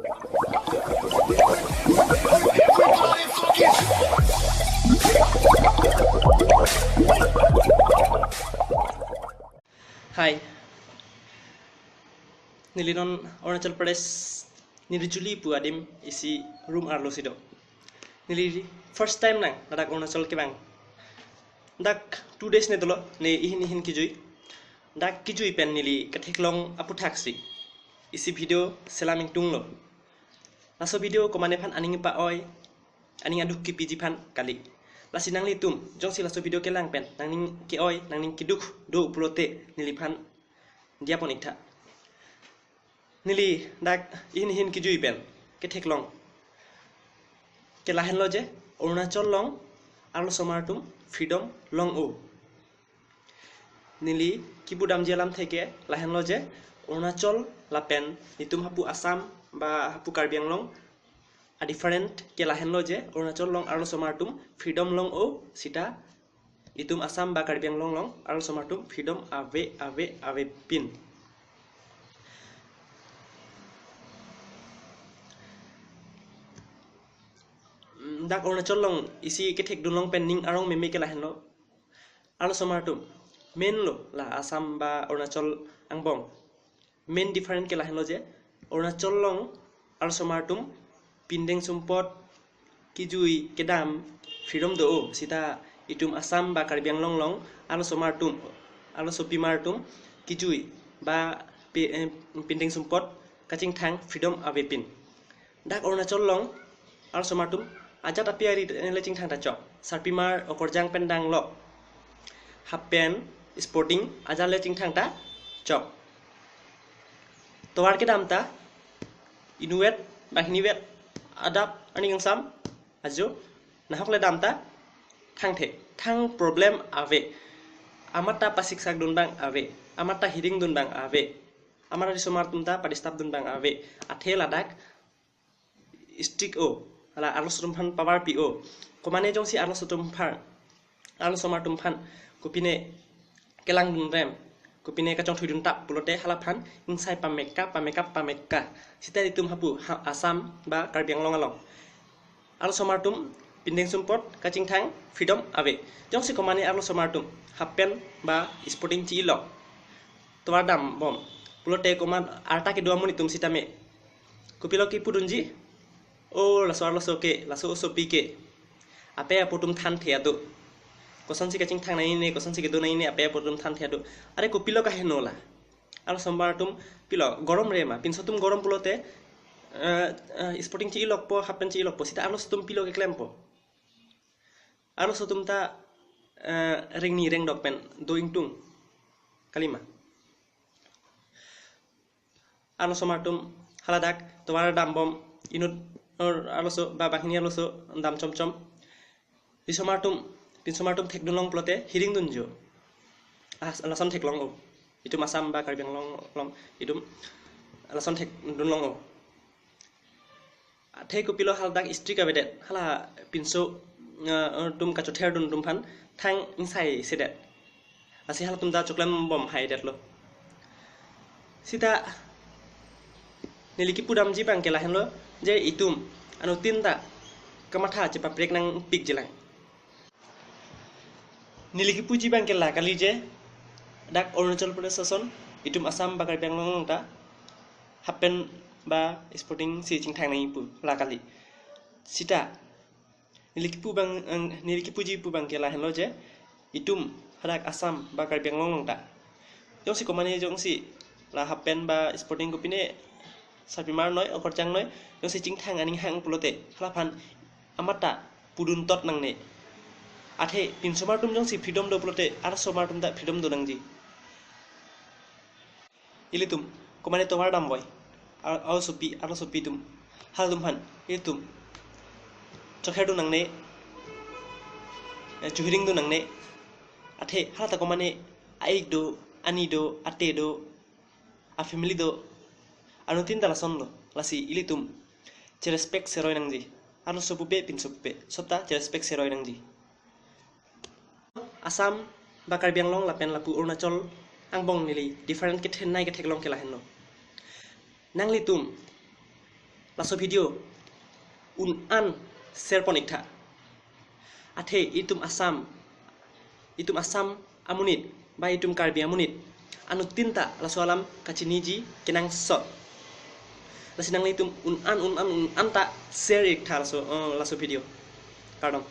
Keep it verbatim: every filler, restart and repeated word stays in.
Hi. Neli non Arunachal Pradesh, Nirjuli pu adim isi room arlo si do. Neli first time nang ladak Arunachal kevang. Dak two days ne dolo, ne ihin ihin kejui. Dak kejui pen neli ketheklong aphuthaksi isi video selam ingtunglo. Laso video komatne aphan aning pa-oi, aning aduk kepiji aphan kali. Lasi nanglitum jongsi laso video kelang pen nangning ke-oi, nangning keduk do pulote neliphan diya pon iktha. Neli dak ihin ihin kejui pen ketheklong ke lahenlo je, Arunachal along arlosomar atum freedom long-o. Neli kipudamji alamthe ke lahenlo je, Arunachal lapen netum hapu Assam ba hapu Karbi Anglong a-different ke lahenlo je, Arunachal along arlosomar atum freedom long-o, sita itum Assam ba Karbi Anglong along arlosomar atum freedom ave, ave, avepin. Mm, dak Arunachal along isi kethekdun long pen ning arong meme ke lahenlo. Arlosomar atum main lo la Assam ba Arunachal angbong. Main different ke lahenlo je, Arunachal along arlosomar atum pindeng sumpot kejui kedam freedom do-o, sita itum Assam ba Karbi Anglong along arlosomar atum, arlosopimar atum kejui ba pi-, eh, pindeng sumpot kachingthang freedom avepin. Dak Arunachal along arlosomar atum ajat api ari le chingthang ta chok. Sarpimar okorjang pen danglok, half pant, sporting ajat le chingthang ta chok. Tovar kedam ta inutvet, banghinivet, adap, arni kangsam, ajo, nahok le dam ta thangthe, thang problem ave. Amat ta pasiksak dun abang ave, amat ta hiring dun abang ave, amat ta risomar atum ta pa-disturb dun abang ave. Athe ladak strict-o, hala arloso atum aphan power pi-o. Komatne jongsi arloso atum aphan, arlosomar atum aphan kopine kelangdun rem, kopine kachongthuidun tap pulote hala aphan ingsai pameka, pameka, pameka. Sita itum hapu ha-, Assam ba Karbi Anglong along arlosomar atum pindeng sumpot kachingthang freedom ave. Jongsi komatne arlosomar atum half pant ba sporting chi-ilok, tovar dambom pulote komat arta kedo amonit atum sitame kopilo kipudunji? O laso arloso ke, laso osopi ke, ape apo atum thanthe ado. Kosonsi kachingthang nangne, kosonsi kedo nangne, ape apo atum thanthe ado. Are kopilo kaheno la? Arlosomar atum pilo gorom re ma, pinso atum gorom pulote, eh, eh, sporting chi-ilokpo, half pant chi-ilokpo, sita arloso atum pilo keklempo? Arloso atum ta, eh, rengni rengdok pen do ingtung kalima. Arlosomar atum haladak tovar dambom, inut or arloso ba banghini arloso dam chomchom. Risomar atum, pinsomar atum thekdun long pulote hiring dunjo. Ah, lason theklong-o. Itum Assam ba Karbi Anglong along itum lason thekdun long-o. Athe kopilo haladak strict avedet, hala pinso, eh, atum kachotherdun atum aphan thang ingsai sedet. Lasi halatum ta choklembom haidetlo. Sita neli kipudamji abang ke lahenlo je, itum anuttin ta kamatha chepaprek nangpikji lang. Neli kipuji abang ke la kali je, dak Arunachal Pradesh ason itum Assam ba Karbi Anglong along ta half pant ba sporting si chingthang nangji pu la kali. Sita neli kipu abang, eh, neli kipuji pu abang ke lahenlo je, itum hadak Assam ba Karbi Anglong along ta jongsi komatne jongsi la half pant ba sporting kopine sarpimar noi, okorjang noi, jongsi chingthang aning hang pulote hala aphan amat ta pudun tot nangne. Athe pinsomar atum jongsi freedom do pulote arlosomar atum ta freedom do nangji. Ilitum komatne tovar damboi, ar-, arlosopi, arlosopi atum, halatum aphan ilitum chotherdun nangne, eh, chohiringdun nangne. Athe hala ta komatne a-ik do, ani do, ate do, a-family do, anuttin ta lasonlo. Lasi ilitum cherespect seroi nangji. Arloso pupe, pinso pupe, sopta cherespect seroi nangji. Assam ba Karbi Anglong lapen lapu Arunachal angbong neli different kethenei ketheklong ke lahenlo. Nanglitum Laso video un-an share pon iktha. Athe itum Assam, itum Assam amonit ba itum Karbi amonit anuttin ta laso alam kachiniji kenangsot. Lasi nanglitum un-an un-an un-an ta share iktha laso, uh, laso video. Kardom.